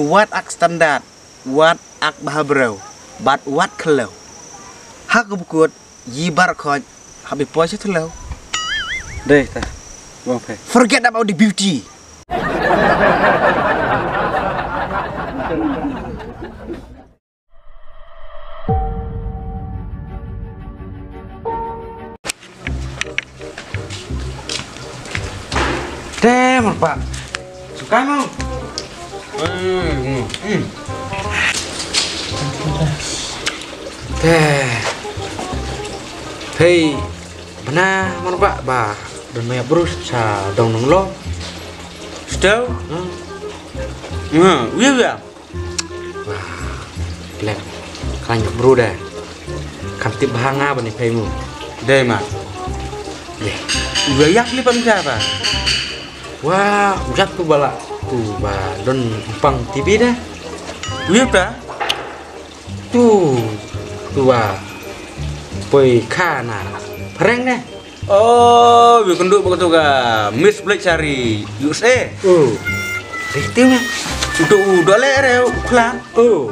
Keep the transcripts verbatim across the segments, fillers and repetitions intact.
Wat ak standard, wat ak bha briew, bad wat khlaw. Ha ka bukut, yi bar khot, hap i poi sha thlaw. Dei ta, wang phe. Forget about the beauty. Te, marpa. Suka mo. Hmm. Te. Hei, bana marpa ba. Don maya brus sa dong nong lo. Stel. Hmm. Hmm. Wia wia. Wah, lem. Khlaiñ bru de. Kam tip bha nga ban ïa phi mo. Dei ma. Dei. Uba ïap li pam ja ba. Wah, u ïap tu ba la. Tu ba don pang T V de. Uya ta. Tu. Tu ba. Poi kha na. Phareng de. Oh, wi kynduh ba katu ka Miss Blake Sari U S A. Oh. Dei te nga. Uto u dole re u khlad. Oh.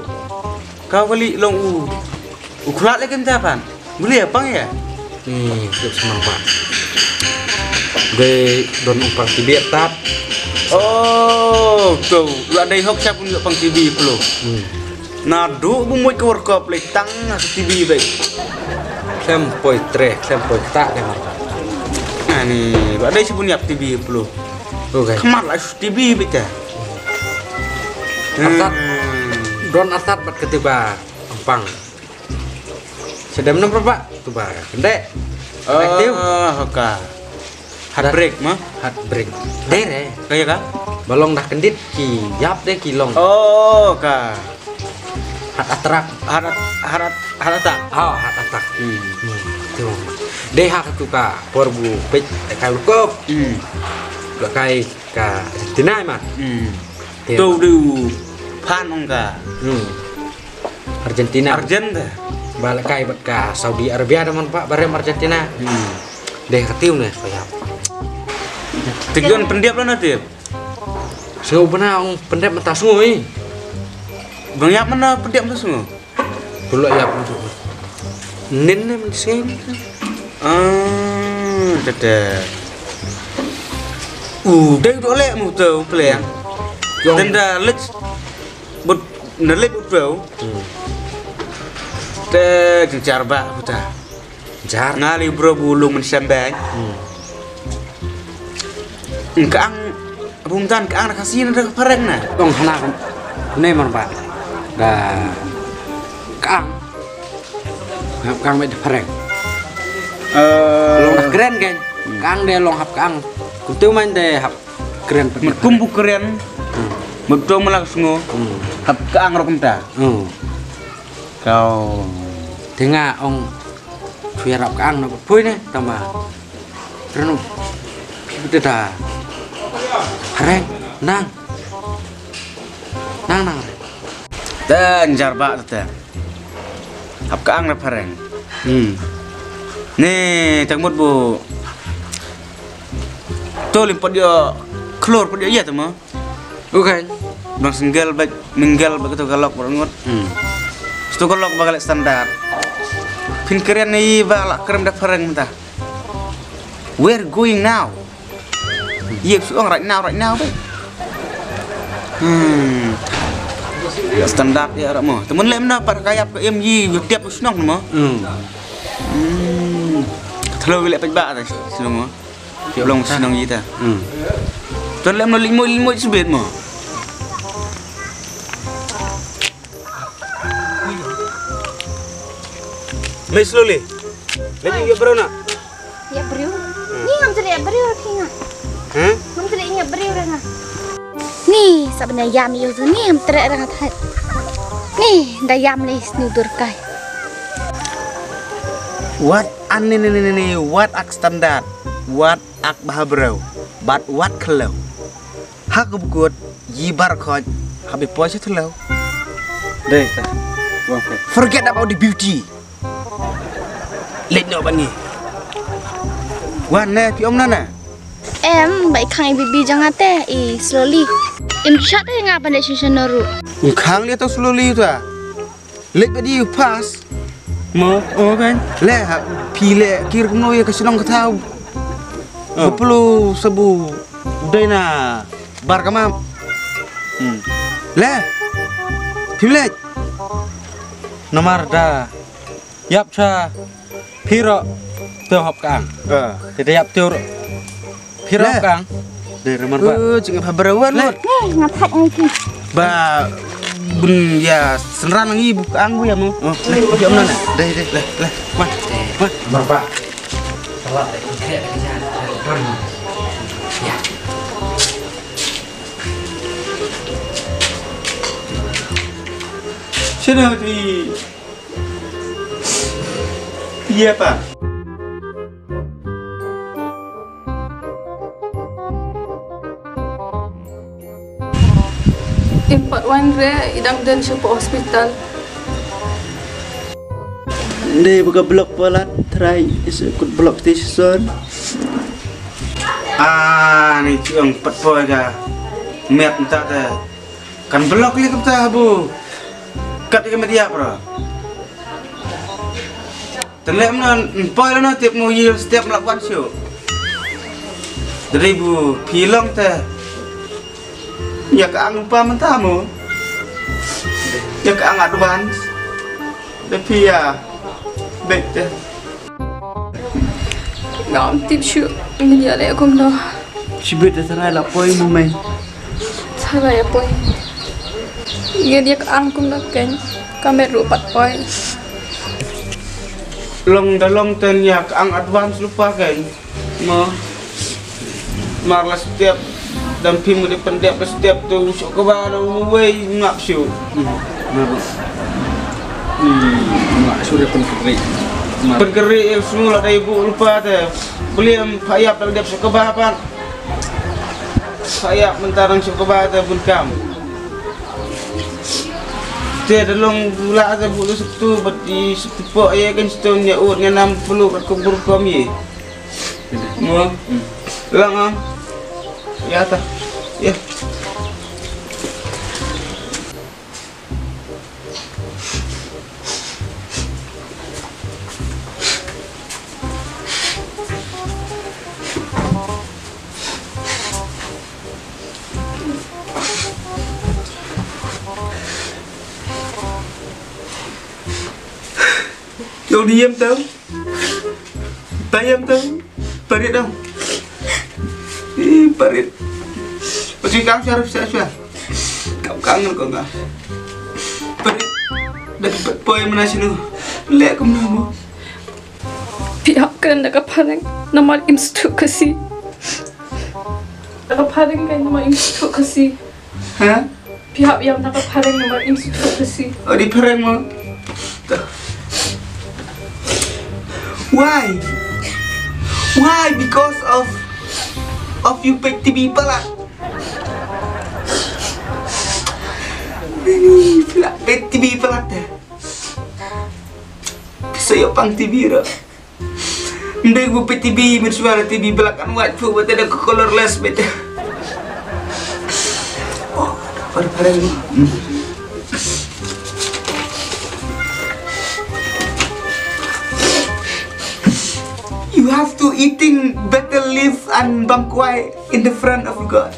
Ka kali long u. U khlad le kem ta pan. Boleh apa ya? Hmm, tu semang pa. Dei don u pang T V tap. Oh, tu. La dei hok siap pun pang T V pelo. Hmm. Naduh bu muid ka World Cup lei tang ha T V bek. Khlem poi treh, khlem poi kata dei marka. Ani, ba dei sibun ïap T V pelu. Oke. Khmat la T V bek ta. Arsat. Hmm. Don arsat bad ketiba empang. Sedem nam berapa? Tu ba. Kendek. Oh, oka. Hat break ma? Hat break. Dei re. Kaya ka? Ba long dah kendit ki ïap de ki long. Oh, ka. Hat atrak. Hat at-, hat at-, hat atak. Oh, hat atak. Hmm. Hmm. Tu. Dei ha katu ka por bu peit kai lukop. Hmm. Ba kai ka Argentina ma. Hmm. Tu dei u phan ong ka. Hmm. Argentina. Argent. Ba la kai bad ka Saudi Arabia da man pa barem Argentina. Hmm. Dei ka tiu ne ka ïap. Tigion pendep la na tip. Sngew bna ong pendep mata sngew i. Bang ïap mana pendep mata sngew. Pula ïap. Nin ne men sngew. Ah, tete. U dei dole mu tau pleng. Tenda lech. But na lip u tau. Hmm. Te jengchar ba puta. Jar. Nga li bro bu lung men sembeng. Hmm. Engka ang bumtan ka ang na kasi na da pareng na. Tong hana kune mar ba. Da ka ang. Hap ka ang me da pareng. Eh. Long da kren kan. Hmm. Ka ang de long hap ka ang. Kutu man de hap Kren pat. Mut kum bu kren. Hmm. Mut to mala sngo. Hmm. Hap ka ang rokum ta. Hmm. Kau. Te nga ong. Thuya rap ka ang na pui ne tama. Renu. Phi ta. Hareng. Nang. Nang nang. Dan jar ba ta. Hap ka ang na phareng. Hmm. Ne tang mut bu. To lim pat ïa khlur pat ïa ïa tama. Okay. Bang single bag, mingle bag tu ka lok barangut. Hmm. Stu ka lok ba ka lek standard. Phin kren ni ba la kren da phareng mynta. We're going now. Yep, su ong right now, right now bag. Hmm. Standard ïa ra mo. Temen lem na pat ka ïap ka em yi tiap u shnong mo. Hmm. Hmm. Thlo wi lek pet ba ta shnong mo. Long shnong ita. Hmm. Ton lem no limo limo sibet mo. Mai slowly. Lagi ïa briew na. Ïa briew. Hmm. Ni ngam tleh ïa briew ra phi nga. Hah? Ngam tleh ïa briew ra nga. Ni sa ban ïam ïa u ni ngam tleh ra nga thait. Ni da ïam ni snu dur kai. Wat an ni ni ni ni wat ak standard. Wat ak bha briew bad wat khlaw. Ha ka bukut yi bar khot ha bi poi sha thlaw. Dei ta. Wang phe. Forget about the beauty. Leit noh ban ngi. Wan ne phi om na na. Em, ba i khang i bibi jong nga te i slowly. Im shah te nga ban leh shisha na ruh. Ym khang leh tang slowly ta. Leh ba di fast. Mo, oh kan. Leh ha, phi leh kir kumno ïa ka shnong ka thaw. Oh. Baplo sabu dei na bar ka map. Hmm. Leh. Phim leh. Namar da ïap cha phi ruh te hop ka ang. Ah. Te da ïap te ruh phi ruh hop ka ang. Dei namar ba. Eh, jingïap ha barawan. Leh. Eh, nga thak ngi ki. Ba bun ïa synran ngi bu ka ang bu ïa mo. Oh, leh, ïa mo na. Dei, dei, leh, leh. Ma. Ma. Namar ba. Salah dei ki kre dei ki jan. Ya. Sino di Ïa pa. Im pat wan re, i dang don sha pa hospital. Dei ba ka block palat, trai, is a good block station. Ah, ni chiong pat poi ka met nta te. Kan block li kumta bu. Kat ka media pro. Tele mna poi lano tip mo yil step mla wan shu. Dari bu pilong te. Ya ka ang pa menta mo. Ya ka ang advance. Te phi ïa beit te. Ngam tip shuh ngin ïa leh kumno. Shibit te tharai la poi mo mei. Tharai ïa poi. Ngin ïa ka ang kumno kein. Ka met ruh pat poi. Long da long ten ïa ka ang advance lypa kein. Mo. Mar la step dang phim ngi dei pyndep la step tu shuh kaba na uwei ngap shuh. Ngap shuh dei pynkri. Pynkri el smu la dei bu lypa te. Beliam pha ïap dang dep shuh kaba pat. Pha ïap mynta dang shuh kaba te bun kam. Te da long la te bu lu suk tu bad i suk tu po ye kan stone ya ut nganam pulu kat kubur kom ye. Mo. Lang am. Ya ta. Ya. Dong diem tau. Tayem tau. Parit dong. Ih, parit. Pasi kang syarif sya sya. Kau kangen kau kang. Parit. Dak poi mana sinu. Lek kumno mo. Phi hap kren da ka phareng namar im sngewthuh Khasi. Da ka phareng kren namar im sngewthuh Khasi. Ha? Phi hap ïam da ka phareng namar im sngewthuh Khasi. Oh, dei phareng mo. Why? Why? Because of of you peit T V palat. Phi la peit T V palat te. Phi sa ïoh pang T V ruh. Mdei bu peit T V, myn shuwa la T V black and white, phu bete da colorless bete. Oh, pare pare. You have to eating betel leaf and bangkwai in the front of God.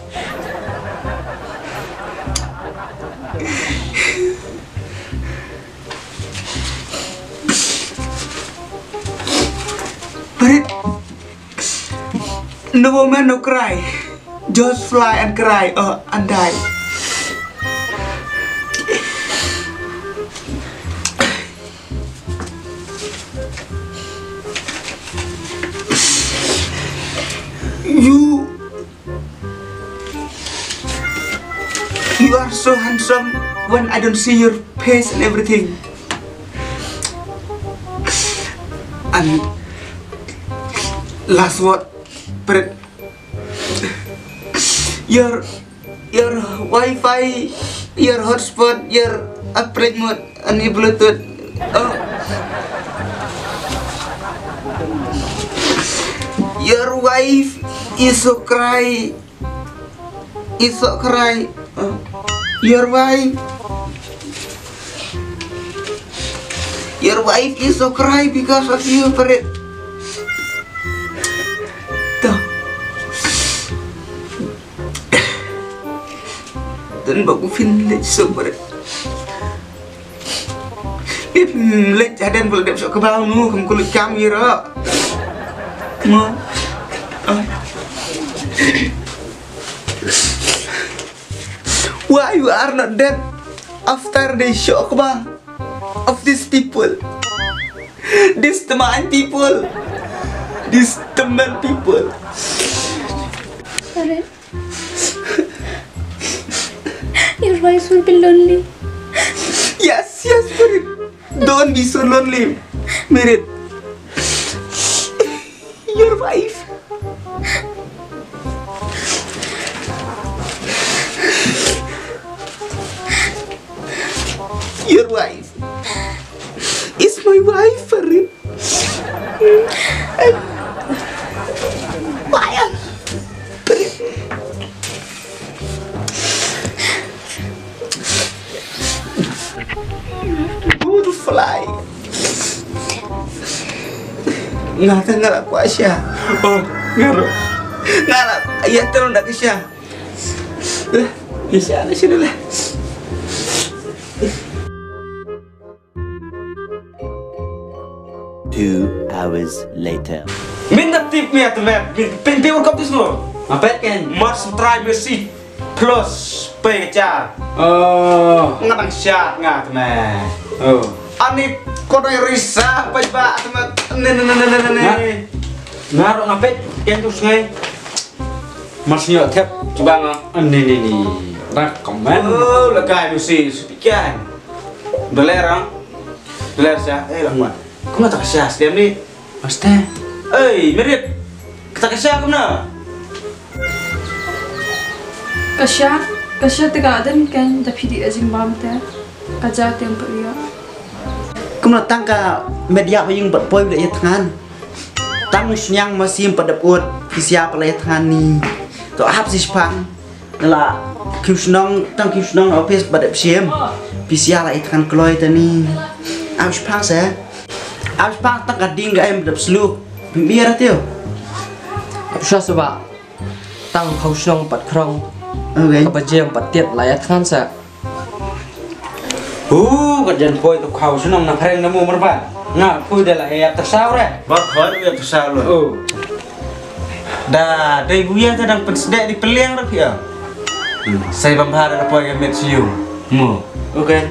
But it, no woman no cry. Just fly and cry, uh, and die. You You are so handsome when I don't see your face and everything. And last word, pre- your your Wi-Fi, your hotspot, your airplane mode, and your Bluetooth. Oh. Your wife is so cry. It's so cry. Your wife. Your wife is so cry because of you, Farid. Tuh. Don ba ku fin leh so, Farid. Ip, mm, leh haden bol dep sok kebal mu, kum kulit kami ro. Mo. Oh. Why you are not dead after they shock ba of these people? These teman people. These teman people. Sorry. Your wife will be lonely. Yes, yes, Farid. Don't be so lonely, Mirit. Your wife. Your wife. Is my wife, Farid. Why? Good fly. Nga ta nga la kwah sha. Oh, nga ruh. Nga la, ïa, terus dah ke sha. Lah, ïa sha, ïa sha lah. Two hours later. Min da tip mi at met, min pin pin kop tis mo. Apa kan? Must try Messi plus pay cha. Oh. Nga dang sha nga at met. Oh. Ani kodai risa pay ba at met. Ne ne ne ne ne ne. Nga, nga ruh nga pet ken tu sngai. Mas nyo thep cuba nga. Ani ni ni. Rak komen. Oh, lakai Messi sepikan. Belerang. Beler sha. Eh, lakman. Kumno ta ka sha stem ni? Master. Ei, Mirit. Kata ka sha kumno? Ka sha, ka sha te ka aden kan da phi dih ka jingbam te. Ka ja te em pyrïa. Kumno tang ka met ïap ha ïing bad poi bad ïa thngan. Tang u sniang ma sim pat dep ut, phi sia pat la ïa thngan ni. To ap si shipang. Nala khiew shnong, tang khiew shnong office bad dep shim. Phi sia la ïa thngan kloi ta ni. Ap shipang se. Ap shipang tang ka ding ka em dep sluk. Phi mih ra tio. Ap sha suba. Tang khiew shnong pat khrong. Okay. Ka ba jem pat tiat la ïa thngan sa. Uh, ka jan poi to khiew shnong na phreng na mo marban. Nga poi da la ïa ta saw re. Ba khoi ïa ta saw lo. Oh. Da dei buya ta dang pynsdek di peliang re pia. Sai bam har da poi ka met siu. Mo. Okay.